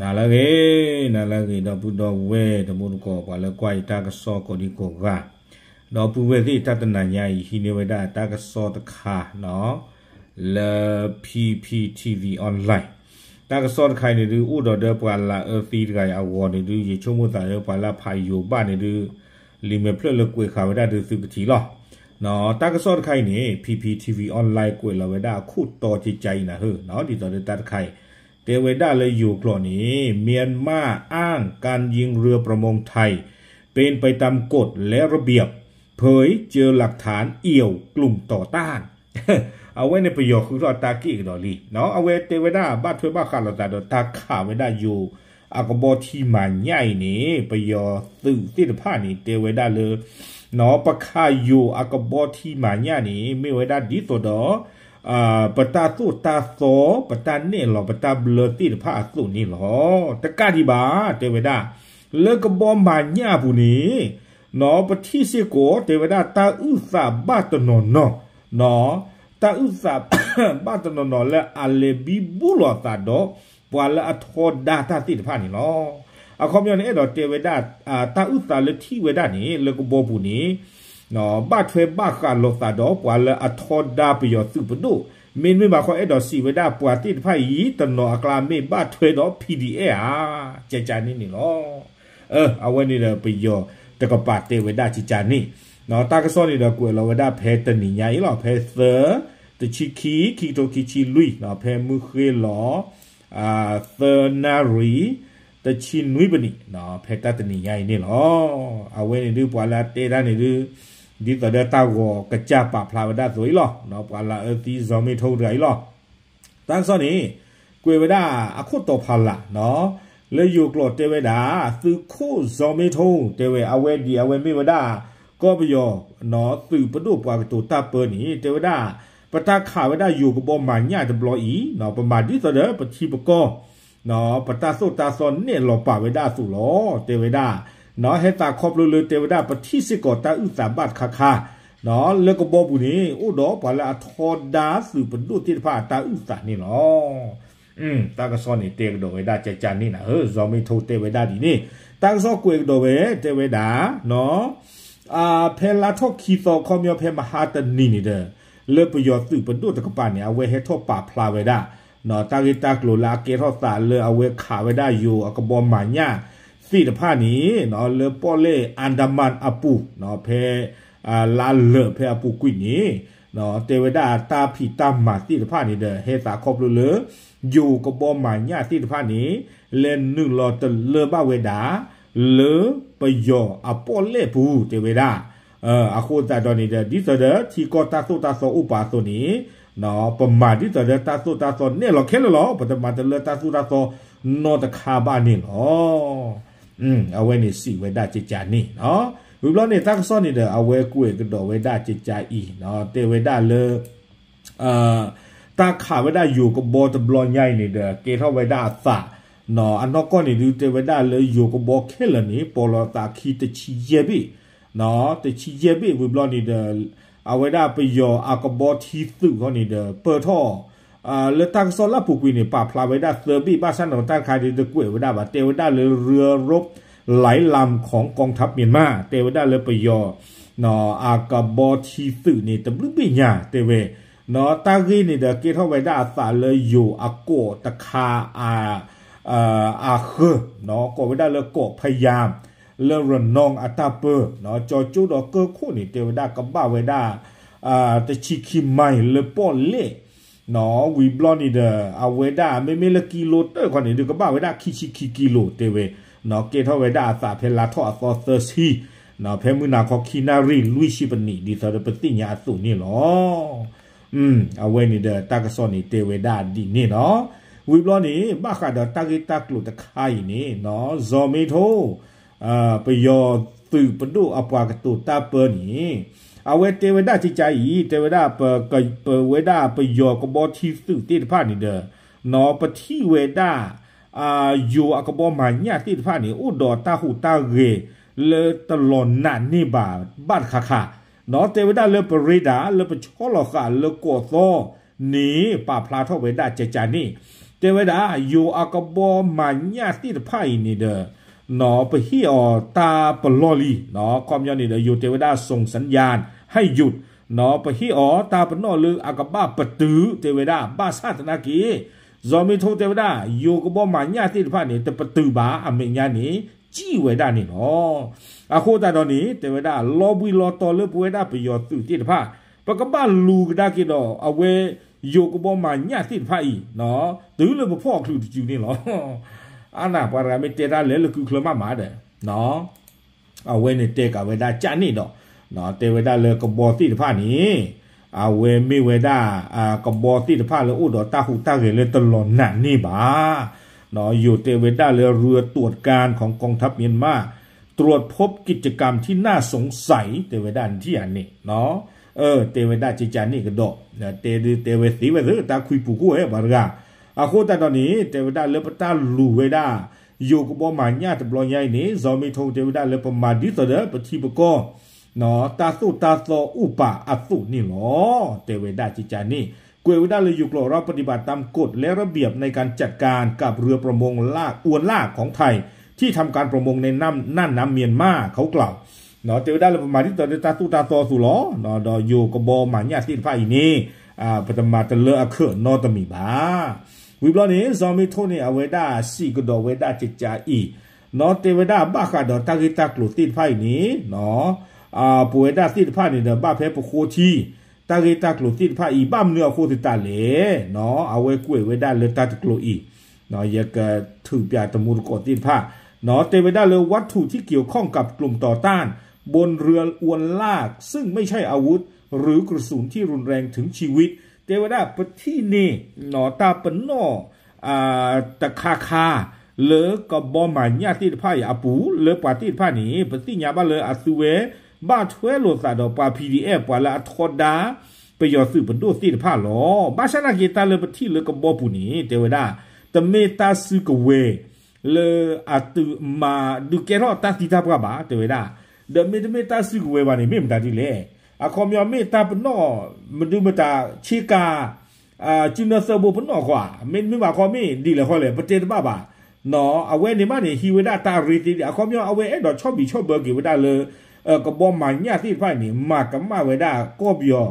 နၤလၢအဂ့ၤ, နၤလၢအဂ့ၤ ဒီပုၢ်ဒီဝဲၢ်တံၤသကိး ပှၤလၢကွၢ်ယတၢ်ကစီၣ်ကိးဒံကိးဂၤ, ဒီပုၢ်ဝဲၢ်သ့ၣ် တၢ်တနၤညါအံၤ ဟံးန့ၢ်ဝဲဒၣ်တၢ်ကစီၣ်တခါ လၢ P P T V online တၢ်ကစီၣ်တခါအံၤန့ၣ်ဒုး အိၣ်ဒီးဒီးပှၤလၢအၢသံတဂၤအံၤအဂီၢ်န့ၣ်ဒုး ယဆိကမိၣ်သးလၢပှၤလၢအဖးယိၤဘၣ်န့ၣ်ဒုး လံာ်မဲာ်ဖျၢၣ်လၢကွဲးဃာ်ဝဲဒၣ်ဒုးသုကထံၣ်လီၤ. တၢ်ကစီၣ်တခါအံၤန့ၣ် P P T V online ကွဲးလီၤဝဲဒၣ်အခိၣ်တီကကါအံၤနၤဧၢ, ဒ်သိးဒီးတၢ်တခါအံၤ တဲဝဲဒၣ်လၢယိၤကျိာ်န့ၣ် မြန်မာ့အာဏာသိမ်း ရင်း เรือประมงไทย เป็นไปตามกฎและระเบียบ เผยเจอหลักฐานเอี่ยวกลุ่มต่อต้าน အဝဲန့ၣ်ပယီၤဃုထီၣ်တၢ်က့ၣ်ကဒီးလံ, အဝဲတဲဝဲဒၣ်ဘၣ်ထွဲဘၣ်ဃးလိာ်သးဒီးတၢ်ခးဝဲဒၣ်ယိၤအကဘီထံမၤညၣ်အံၤန့ၣ် ပယီၤသုးသ့ၣ်တဖၣ်န့ၣ် တဲဝဲဒၣ်လၢ ပခးယိၤအကဘီထံမၤညၣ်န့ၣ် မ့ၢ်ဝဲဒၣ်ဒ်သိးဒီး ပတၢ်သိၣ်တၢ်သီ ပတၢ်နဲၣ်လီၤ ပတၢ်ဘျၢသ့ၣ်တဖၣ်အသိးန့ၣ်လီၤ. တကးဒံးဘၣ် တဲဝဲဒၣ် လၢကဘီမၤညၣ်အပူၤန့ၣ် ပထံၣ်စ့ၢ်ကီး တဲဝဲဒၣ်တၢ်အုၣ်သးဘၣ်တနီၤနီၤ, တၢ်အုၣ်သးဘၣ်တနီၤနီၤလၢအလဲၤဘံဘူလီၤအသးဒီး ပှၤလၢအထီဒါတၢ်သ့ၣ်တဖၣ်န့ၣ်လီၤ. အခီပညီန့ၣ် အဲၣ်ဒိးတဲဝဲဒၣ် တၢ်အုၣ်သးလၢထံၣ်ဝဲဒၣ်န့ၣ် လၢကဘီပူၤန့ၣ် ဘၣ်ထွဲဘၣ်ဃးလိာ်သးဒီးပှၤလၢအထီဒါပယီၤသုးပဒိၣ်, မ့တမ့ၢ်ဘၣ်ခီ အဲၣ်ဒိးစံးဝဲဒၣ်ပှၤသ့ၣ်တဖၣ်အံၤ တနီၤအကျါမ့ၢ်ဘၣ်ထွဲဒီး P D F ဧါ, ကကါန့ၣ်န့ၣ်လီၤ. အဝဲန့ၣ်ဒီးပယီၤတကပၤတဲဝဲဒၣ်ကကါန့ၣ်, တၢ်ကစီၣ်န့ၣ်ဒီးကွဲးလီၤဝဲဒၣ်ဖဲတနံၤညါအံၤလီၤ, ဖဲသၢ တဆံခံ ခံကထိခံဆံလွံၢ် ဖဲမုၢ်ဃ့လီၤ သၢနၣ်ရံၣ် တဆံနွံပနံး ဖဲတၢ်တနံၤညါအံၤန့ၣ်လီၤ. အဝဲန့ၣ်ဒုးပှၤလၢအတဲဒၣ်န့ၣ်ဒုး ဒ်သိးဒီးတၢ်ဂီၤကစၢ်ပာ်ဖျါဝဲဒၣ်အသိးအံၤလီၤ, ပှၤလၢအၢသံစီၤမ့ထိတဂၤအံၤလီၤ. တၢ်ကစီၣ်န့ၣ် ကွဲးဝဲဒၣ်အခိၣ်တီဖးလၢ် လၢယိၤကျိာ်တဲဝဲဒၣ် သုးခိၣ်စီၤမ့ထိ တဲဝဲ အဝဲဒ်အဝဲမ့ၢ်ဝဲဒၣ် ကီၢ်ပယီၤ သုးပဒိၣ်ပှၤကတိၤတၢ်ပၢန့ၣ် တဲဝဲဒၣ် ပတၢ်ခးဝဲဒၣ်ယိၤကဘီမၤညၣ်တဘျီအံၤ ပမၤဒ်သိးဒီးပထံပကီၢ် ပတၢ်သိၣ်တၢ်သီနဲၣ်လီၤပာ်ဝဲဒၣ်အသိးလီၤ. တဲဝဲဒၣ် ဟဲသးခီဖျိလၢတဲဝဲဒၣ် ပထံၣ်စ့ၢ်ကီးတၢ်အုၣ်သးဘၣ်တခါခါ လၢကဘီပူၤန့ၣ် အိၣ်ဒီးပှၤလၢအထီဒါသုးပဒိၣ်သ့ၣ်တဖၣ်အတၢ်အုၣ်သးန့ၣ်လီၤ. တၢ်ကစီၣ်န့ၣ်တဲကဒီးဝဲဒၣ်ကကါန့ၣ်နၤဧၢ, စီၤမ့ထိတဲဝဲဒၣ်ဒ်န့ၣ်, တၢ်ကစီၣ်ကွဲးကဒီးဝဲတဲဝဲဒၣ် ဖဲလါထီၣ်ခံသီ ခီပညီဖဲမဟါတနံၤန့ၣ်ဒီး လၢပယီၤသုးပဒိၣ်တကပၤန့ၣ် အဝဲဟဲထီၣ်ပာ်ဖျါဝဲဒၣ် တၢ်ဂ့ၢ်တၢ်ကျိၤလၢအကဲထီၣ်သးလၢအဝဲခးဝဲဒၣ်ယိၤအကဘီမၤညၣ်သ့ၣ်တဖၣ်န့ၣ် လၢပီၣ်လဲၣ်အၤဒမၣ်အပူၤ ဖဲ လါလၢာ်ဖဲအပူၤကွံာ်န့ၣ် တဲဝဲဒၣ်တၢ်ဖံးတၢ်မၤသ့ၣ်တဖၣ်န့ၣ်ဒီး ဟဲသးခီဖျိလၢ ယိၤကဘီမၤညၣ်သ့ၣ်တဖၣ်န့ၣ် လဲၤနုာ်လီၤတလၢဘၣ်ဝဲဒၣ် လၢပယီၤအပီၣ်လဲၣ်ပူၤ တဲဝဲဒၣ်. အဃိသတးဒီးန့ၣ်ဒီး ဒ်သိးဒီးထံကီၢ်တၢ်သိၣ်တၢ်သီအိၣ်ပာ်အသိးန့ၣ် ပမၤဒ်သိးဒီးတၢ်သိၣ်တၢ်သီနဲၣ်လီၤခဲလၢာ်လီၤ. ပတမၤတလၢတၢ်သိၣ်တၢ်သီနီတခါဘၣ်န့ၣ်လီၤ. အဝဲန့ၣ်စံးဝဲဒၣ်ကကါန့ၣ်, ဝံၤဘျီန့ၣ် တၢ်ကစီၣ်န့ၣ်ဒီး အဝဲကွဲးကဒီးဝဲဒၣ်ကကါအံၤ တဲဝဲဒၣ်လၢ တၢ်ခးဝဲဒၣ်ယိၤကဘီတဘျီညါအံၤန့ၣ်ဒီး ကဲထီၣ်ဝဲဒၣ်အသး အနီၢ်ကီၢ်န့ၣ်ဒုး တဲဝဲဒၣ်လၢယိၤကဘီခဲလၢာ်န့ၣ် ပိာ်လီၤသးခံတဆံယဲၢ်ဘ့ၣ်, တဆံယဲၢ်ဘ့ၣ်ဝံၤဘျီန့ၣ်ဒီး အဝဲဒၣ်ပယီၤအကဘီထံသုးခီန့ၣ်ဒီး ပၢၢ်ထီၣ် လၢတၢ်ကစီၣ်လၢအပူၤကွံာ်န့ၣ် ပာ်ဖျါဝဲဒၣ်သၢဘ့ၣ် ဘၣ်ဆၣ်န့ၣ်တၢ်တခါဒ်တကွဲးဝဲဒၣ်ဘၣ် တဲဝဲဒၣ်လၢ เรือรบหลายลำของกองทัพเมียนมา တဲဝဲဒၣ်လၢပယီၤ အကဘီထံသုးန့ၣ် တဘျုးဘ့ၣ်ညါ တဲဝဲ တၢ်ဂ့ၢ်န့ၣ်ဒီး ကဲထီၣ်ဝဲဒၣ်အသးလၢယိၤအကီးတခါ အဃၢၤ ကိးဝဲဒၣ်လၢကီးဖယၢၣ် လၢရနီအတၢ်ပၢ ကၠီကၠိဒီးကၢၢ်ခိၣ်န့ၣ် တဲဝဲဒၣ်ကဘၣ်ဝဲဒၣ် တဆံခံမိုင်လၢပီၣ်လဲၣ် ဝံၤဘျီန့ၣ်ဒီး အဝဲဒၣ်မ့မ့ၢ်လၢကံလိတၢၢ်ခီန့ၣ်ဒီး ကဘၣ်ဝဲဒၣ်ခံဆံခံကံလိ တဲဝဲ ကဲထီၣ်ဝဲဒၣ်အသးဖဲလါထီၣ်အသီသၢဆံ ဖဲမုၢ်နၤခီခံနၣ်ရံၣ်လွံၢ်ဆံပနံး ဒ်သိးဒီးပသ့ၣ်ညါအသိးန့ၣ်လီၤ. အဝဲန့ၣ်ဒီးတၢ်ကစီၣ်န့ၣ်တဲဝဲဒၣ်ဒ်န့ၣ်လီၤ. ဝံၤဘျီန့ၣ် ဘၣ်ဃးဒီးတၢ်ဂ့ၢ်တၢ်ကျိၤတခါအံၤန့ၣ် စီၤမ့ထိ ပယီၤသုးပဒိၣ်အပှၤကတိၤတၢ်ပၢန့ၣ် အဝဲတဲဝဲဒၣ်ကကါအံၤ တဲဝဲဒၣ် ပဝဲဒၣ်ပယီၤကဘီထံသုးသ့ၣ်တဖၣ်န့ၣ်ဒီး ပထံၣ်ဝဲဒၣ် ယိၤအကဘီမၤညၣ်သ့ၣ်တဖၣ်န့ၣ် အိၣ်ဒီးတၢ်ဟူးတၢ်ဂဲၤလၢတလီၤနာ်န့ၢ်ဘၣ်ဘၣ်တခါခါ တဲဝဲဒၣ်လၢပရ့ဒၢ် လၢပဆီလီၤဃာ်လၢကီးသီန့ၣ် ပာ်ဖျါထီၣ်ဝဲဒၣ်ကကါန့ၣ် တဲဝဲဒၣ် ယိၤအကဘီမၤညၣ်သ့ၣ်တဖၣ်အံၤန့ၣ်ဒီး ပဟ့ၣ်အီၤတၢ်ပလီၢ်လံ, ခီပညီန့ၣ်ဒီး ယိၤတဲဝဲဒၣ် ส่งสัญญาณให้หยุด, ပဟ့ၣ်အီၤတၢ်ပနီၣ်လၢအကဘၣ်ပတုာ် တဲဝဲဒၣ် ဘၣ်ဆၣ်သနာ်က့ စီၤမ့ထိတဲဝဲဒၣ် ယိၤကဘီမၤညၣ်သ့ၣ်တဖၣ်န့ၣ် တပတုာ်ဘၣ် အမဲာ်ညါန့ၣ် စံၣ်ဝဲဒၣ်န့ၣ်လီၤ. အဃိသတးဒီးန့ၣ် တဲဝဲဒၣ် လီၤဘှံးလီၤတီၤလၢပဝဲဒၣ်ပယီၤသုးသ့ၣ်တဖၣ် ပကဘၣ်လူၤကဒါက့ၤဒီး အဝဲယိၤကဘီမၤညၣ်သ့ၣ်တဖၣ်အံၤ တုၤလၢပဖီၣ်အချုးတစုန့ၣ်လီၤ. အါန့ၣ် ပှၤတဂၤမ့ၢ်တဲတၢ်လဲၤလၢကုချၢမးမးဒီး အဝဲန့ၣ်တဲကးဝဲဒၣ်ကၢ်န့ၣ်ဒီး တဲဝဲဒၣ်လၢကဘီသ့ၣ်တဖၣ်န့ၣ် အဝဲမ့ၢ်ဝဲဒၣ် ကဘီသ့ၣ်တဖၣ်လၢအိၣ်ဒီးတၢ်ဟူးတၢ်ဂဲၤလၢတလီၤနာ်န့ၢ်ဘၣ်. ယိၤတဲဝဲဒၣ်လၢ เรือตรวจการของกองทัพเมียนมา ตรวจพบกิจกรรมที่น่าสงสัย တဲဝဲဒၣ်နထံၣ်ဧါန့ၣ် တဲဝဲဒၣ်ကၢ်န့ၣ်ကဒီး တဲဒုးတဲဝဲသ့ဝဲသ့ တၢ်ခွံပူၤခိၣ်ဝဲပှၤတဂၤ အဃိသတးဒီးန့ၣ် တဲဝဲဒၣ်လၢပတၢ်လူၤဝဲဒၣ် ယိၤကဘီမၤညၣ်တဘျီညါအံၤန့ၣ် စီၤမ့ထိတဲဝဲဒၣ်လၢပမၤဒ်သိးဒီးပထံပကီၢ် တၢ်သိၣ်တၢ်သီအိၣ်ပာ်အသိးန့ၣ်လီၤ. တဲဝဲဒၣ်ကၢ်န့ၣ် ကွဲးဝဲဒၣ်လၢယိၤကျိာ် เราปฏิบัติตามกฎและระเบียบในการจัดการกับเรือประมงลาก อวนลากของไทย ที่ทำการประมงในน่านน้ำเมียนมา เขากล่าว တဲဝဲဒၣ်လၢပမၤဒ်သိးဒီးတၢ်သိၣ်တၢ်သီအသိးလီၤ. ဒီးယိၤကဘီမၤညၣ်သ့ၣ်တဖၣ်အံၤန့ၣ် ပတမၤတလၢအခၢၣ်နီတမံၤဘၣ်. ဝံၤဘျီန့ၣ် စီၤမ့ထိန့ၣ် အဝဲဒၣ်စံးကဒီးဝဲဒၣ်ကၢ်အံၤ တဲဝဲဒၣ်ဘၣ်ဃးဒီးတၢ်ဂ့ၢ်တၢ်ကျိၤသ့ၣ်တဖၣ်အံၤန့ၣ် ပဝဲဒၣ်သ့ၣ်တဖၣ်န့ၣ်ဒီး ဘၣ်ဖဲပဃိထံ တၢ်ဂ့ၢ်တၢ်ကျိၤသ့ၣ်တဖၣ်အံၤ ဘၣ်မနုၤအဃိသတးလဲၣ်. အဝဲကွဲးဝဲဒၣ်လၢတၢ်တကျိၤအံၤ ယကထုးပၠးတမူတကိးသ့ၣ်တဖၣ် တဲဝဲဒၣ်လၢ วัตถุที่เกี่ยวข้องกับกลุ่มต่อต้านบนเรืออวนลาก ซึ่งไม่ใช่อาวุธหรือกระสุนที่รุนแรงถึงชีวิต တဲဝဲဒၣ်ပထံၣ်န့ၣ် တၢ်ပနီၣ် တခါခါ လၢကဘီမၤညၣ်သ့ၣ်တဖၣ်အံၤအပူၤ လၢပှၤသ့ၣ်တဖၣ်န့ၣ် ပသ့ၣ်ညါဘၣ်လၢအသုဝဲ ဘၣ်ထွဲလိာ်သးဒီးပှၤ PDF ပှၤလၢအထီဒါ ပယီၤသုးပဒိၣ်သ့ၣ်တဖၣ်လီၤ. ဘၣ်ဆၣ်သနာ်က့ တၢ်လၢပထံၣ်လၢကဘီပူၤန့ၣ် တဲဝဲဒၣ် တမ့ၢ်တၢ်စုကဝဲၤ လၢအသုးမၤဒုးကဲထီၣ်တၢ်သံတၢ်ပှၢ်ဘၣ် တဲဝဲဒၣ်. ဒီးမ့တမ့ၢ်တၢ်စုကဝဲၤဘၣ်န့ၣ် မ့ၢ်မတၤဒ်လဲၣ်. အခီပညီမ့ၢ်တၢ်ပနီၣ် မဒုမတၤဆ့ကၤ စုနၢသၢဘိပနီၣ်ဃီဧါ, မ့တမ့ၢ်ဘၣ်ခီမ့ၢ်ဒ်လဲၣ်ဃီလဲၣ် ပတဲတဘၣ်ဘၣ်. အဝဲန့ၣ်မးန့ၣ် ဟံးဝဲဒၣ်တၢ်ရ့သ့ဒံး အခီပညီ အဝဲအဲၣ်ဒိးဆီၣ်ဘံၣ်ဆီၣ်ဘၢက့ၤဝဲဒၣ်လၢ ကဘီမၤညၣ်သ့ၣ်တဖၣ်အံၤန့ၣ် မၤကမၣ်ဝဲဒၣ်ကီၢ်ပယီၤ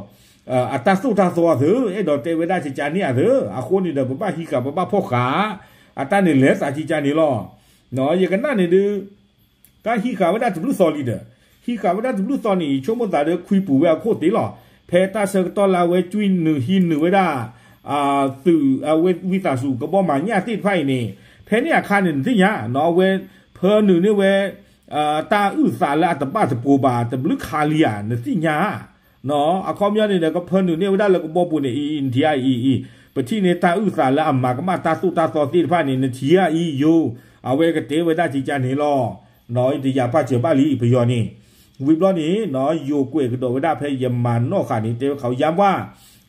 အတၢ်သိၣ်တၢ်သီအသၢ အဲၣ်ဒိးတဲဝဲဒၣ်ကၢ်ကၢ်န့ၣ်အသၢ အဃိန့ၣ်ဒီး ပဘၣ်ဟံးဃာ် ပဘၣ်ဖီၣ်ဃာ် အတၢ်န့ၣ်လဲၤသးကၢ်ကၢ်န့ၣ်လီၤ. ယကနၣ်န့ၣ်ဒုး တၢ်ဟံးဃာ်ဝဲဒၣ်တဘျုးသီလံဒီး ဟံးဃာ်ဝဲဒၣ်တဘျုးသီန့ၣ် ဆိကမိၣ်သးဒီး ခွံပူၤဝဲအခိၣ်သ့လီၤ. ဖဲတၢ်ဆၢကတီၢ်လၢအဝဲကွံနုာ်ဟံးနုာ်ဝဲဒၣ် သုး အဝဲဝံသးစူၤ ကဘီမၤညၣ်သ့ၣ်တဖၣ်အံၤန့ၣ် ဖဲန့ၣ်အခါန့ၣ် နသ့ၣ်ညါ အဝဲဖၢနုာ်န့ၢ်ဝဲ တၢ်အုၣ်သးလၢအတဘၣ်တပိၤဘၣ် တဘျုးခါလံဧါ နသ့ၣ်ညါ အခီပညီန့ၣ်ဒီး ကဖၢနုာ်န့ၢ်ဝဲဒၣ်လၢကဘီပူၤန့ၣ် အံၤ နထံၣ်ဧါအံၤအံၤ ပထံၣ်န့ၢ်တၢ်အုၣ်သးလၢအမၤကမၣ်တၢ်သိၣ်တၢ်သီသ့ၣ်တဖၣ်န့ၣ် နထံၣ်ဧါအံၤယိၤ အဝဲကတဲဝဲဒၣ်ကၢ်ကၢ်န့ၣ်လီၤ. ယတယာ်ပာ်စၢၤဘၣ်လံ ပယီၤန့ၣ် ဝံၤဘျီန့ၣ် ယိၤကွဲးကဒီးဝဲဒၣ်ဖဲယမၤနီၣ်ဃာ်န့ၣ် တဲဝဲ เขาย้ำว่า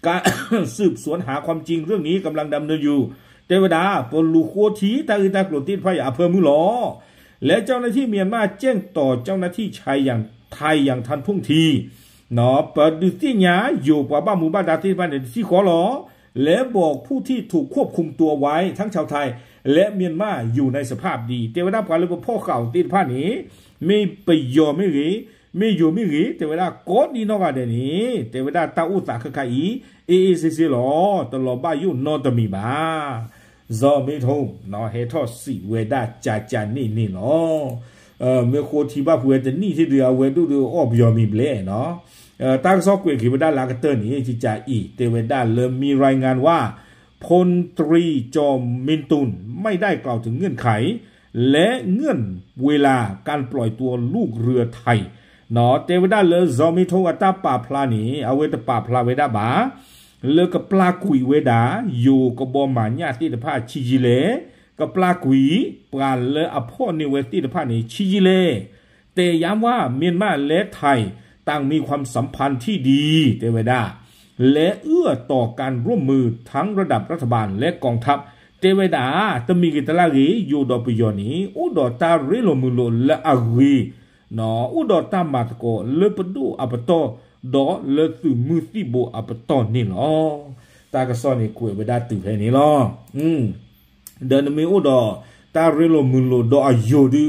การสืบสวนหาความจริงเรื่องนี้กำลังดำเนินอยู่ တဲဝဲဒၣ် ပလူၤဃိထံ တၢ်ဂ့ၢ်တၢ်ကျိၤသ့ၣ်တဖၣ်အံၤအဖၢမုၢ်လီၤ. และเจ้าหน้าที่เมียนมาแจ้งต่อเจ้าหน้าที่ไทยอย่างทันท่วงที ပဒုးသ့ၣ်ညါ ယိၤပှၤဘၣ်မူဘၣ်ဒါသ့ၣ်တဖၣ်န့ၣ် တဆံဃီလီၤ. และบอกผู้ที่ถูกควบคุมตัวไว้ทั้งชาวไทยและเมียนมาอยู่ในสภาพดี တဲဝဲဒၣ် ပှၤလၢပဖီၣ်ဃာ်အီၤသ့ၣ်တဖၣ်န့ၣ် မ့ၢ်ပယီၤမ့ၢ်ဂ့ၤ မ့ၢ်ယိၤမ့ၢ်ဂ့ၤ တဲဝဲဒၣ် ကိးဒံနီၢ်ဂၤဒဲးန့ၣ် တဲဝဲဒၣ် တၢ်အိၣ်သးခဲခါအံၤ အ့ၣ်အ့ၣ်စ့စ့လီၤ. တလီၤဘၣ်ယိၣ်နီတမံၤဘၣ်. စီၤမ့ထိ ဟဲထီၣ်စံးဝဲဒၣ်ကၢ်ကၢ်န့ၣ်န့ၣ်လီၤ. မ့ၢ်ဃိထံဘၣ်ဖုးဝဲတနံၣ်ထံၣ်ဒုး အဝဲဒိၣ်ဒုးအီၣ်ပယီၤမ့ၤဘျဲၣ်နီၤ. တၢ်ကစီၣ်ကွဲးက့ၤဝဲဒၣ်လၢအကတၢၢ်န့ၣ် ကၢ်ကၢ်အံၤ တဲဝဲဒၣ်လၢ มีรายงานว่า พลตรีจอมมินตุนไม่ได้กล่าวถึงเงื่อนไข และเงื่อนเวลาการปล่อยตัวลูกเรือไทย တဲဝဲဒၣ်လၢ စီၤမ့ထိ အတၢ်ပာ်ဖျါန့ၣ် အဝဲတပာ်ဖျါဝဲဒၣ်ဘၣ် လၢကပျၢ်ကွံာ်ဝဲဒၣ် ယိၤကဘီမၤညၣ်သ့ၣ်တဖၣ်ဆံးယံာ်လဲၣ်, ကပျၢ်ကွံာ် ပှၤလၢအဖီၣ်န့ၢ်ဝဲသ့ၣ်တဖၣ်န့ၣ် ဆံးယံာ်လဲၣ်. แต่ย้ำว่า เมียนมาและไทย ต่างมีความสัมพันธ์ที่ดี တဲဝဲဒၣ် และเอื้อต่อการร่วมมือทั้งระดับรัฐบาลและกองทัพ တဲဝဲဒၣ် တမံၤဂ့ၤတလၢ်ဂ့ၤ ယိၤဒီးပယီၤန့ၣ် အိၣ်ဒီးတၢ်ရ့လိာ်မုာ်လိာ်လၢအဂ့ၤ အိၣ်ဒီးတၢ်မၤသကိးလၢပဒိၣ်အပတီၢ် ဒီးလၢသုးမုၢ်သံၣ်ဘိအပတီၢ်န့ၣ်လီၤ. တၢ်ကစီၣ်န့ၣ်ကွဲးဝဲဒၣ်တုၤဖဲန့ၣ်လီၤ. ဒီးနမ့ၢ်အိၣ်ဒီးတၢ်ရ့လိာ်မုာ်လိာ်ဒီးအယိာ်ဒု,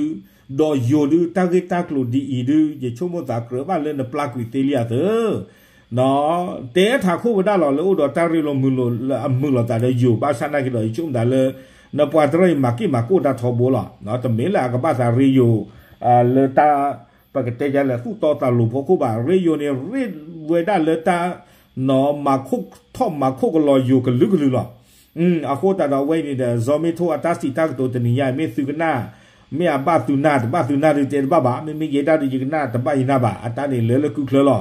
ဒီးယိာ်ဒု တၢ်ဂ့ၢ်တၢ်ကျိၤဒ်အံၤဒု ယဆိကမိၣ်သးကြၢးဘၣ်လၢနပျၢ်ကွံာ်သ့လံအသၢ, တဲထးခိၣ်ဝဲဒၣ်လီၤ လၢအိၣ်ဒီးတၢ်ရ့လိာ်မုာ်လိာ်လၢအမုာ်လိာ်သးဒီးယိာ် ဘၣ်ဆၣ်နာ်က့ဒီး ယဆိကမိၣ်သးလၢ နပှၤတရၢအံၤမၤက့ၢ်မၤကိၢ်တၢ်ထီဘိလီၤ. တမ့ၢ်လၢအကဘၣ်သးရ့ယိာ် လၢတၢ် ပကတဲယလဲၣ် သူၣ်တီသးလိၤဖီခိၣ်ဘၣ်. ရ့ယိာ်န့ၣ် ရ့ဝဲဒၣ်လၢတၢ် နီၢ်မၤခိၣ်ထီၣ်မၤခိၣ်ကလီၤယိာ်ကလုာ်ကလုာ်လီၤ. အဃိသတးဒီးအဝဲအံၤန့ၣ်ဒီး စီၤမ့ထိအတၢ်စံးတၢ်ကတိၤတနံၤညါ မ့ၢ်သုကနၣ် မ့ၢ်အဘၣ်သုနၢ် တဘၣ်သုနၢ်ဒုတဲတဘၣ်ဘၣ်. မ့မ့ၢ်ယဲဒၣ်ဒုယကနၣ်တဘၣ်ယနၢ်ဘၣ်. အတၢ်န့ၣ်လၢလၢကုချၢလီၤ.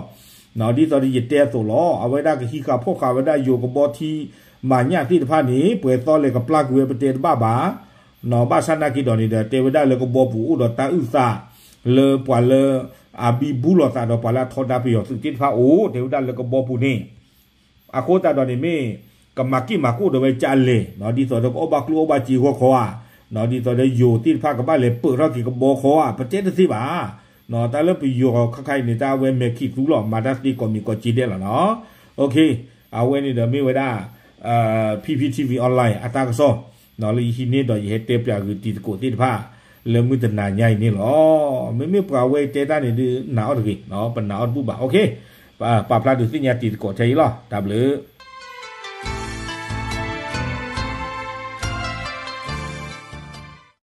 ဒ်သိးဒီးယတဲအသိးလီၤ. အဝဲဒၣ်ကဟံးဃာ်ဖီၣ်ဃာ်ဝဲဒၣ်ယိာ်ကဘီထံ မၤညၣ်သ့ၣ်တဖၣ်န့ၣ် ပှဲၤသီလဲၣ်ကပျၢ်ကွံာ်ဝဲပတဲတဘၣ်ဘၣ်. ဘၣ်ဆၣ်နာ်က့ဒီးန့ၣ်ဒီး တဲဝဲဒၣ်လၢကဘီပူၤအိၣ်ဒီးတၢ်အုၣ်သး လၢပှၤလၢ အဘံဘူလိာ်သးဒီးပှၤလၢအထီဒါပယီၤသုးသ့ၣ်တဖၣ်အိၣ် တဲဝဲဒၣ်လၢကဘီပူၤန့ၣ် အဃိသတးဒီးန့ၣ်မ့ၢ် ကမၤက့ၢ်မၤကိၢ်ဒီးဝဲကလဲၣ် ဒ်သိးဒီးကအိၣ်ဘၣ်ကျိၣ်အိၣ်ဘၣ်စ့အဂီၢ်ခီဧါ, ဒ်သိးဒီးယိၤသ့ၣ်တဖၣ်ကဘၣ်လဲၤပၢၢ်ထီၣ်က့ၤကဘီခီဧါ ပတဲတသ့ဘၣ်. တၢ်လၢပယီၤခါခါအံၤန့ၣ် တၢ်အဝဲမဲာ်ခံးသူလီၤ မၤတၢ်သ့ကိးမံၤကိးက့ဒဲးလီၤနီၤ. အဝဲန့ၣ်ဒီးမ့ၢ်ဝဲဒၣ် P P T V online အတၢ်ကစီၣ် လၢယဟံးန့ၢ်ဒီးယဟဲတဲပၠးဂုာ်တံၤသကိးသ့ၣ်တဖၣ် လၢမုၢ်တနၤညါအံၤန့ၣ်လီၤ. မ့မ့ၢ်ပှၤဝဲတဲတၢ်န့ၣ်ဒုးနာ်အီၤတဂ့ၤ, ပနာ်အီၤတဘူၣ်ဘၣ်. ပာ်ဖျါဒုးသ့ၣ်ညါတံၤသကိးထဲအံၤလီၤ. တၢ်ဘျုး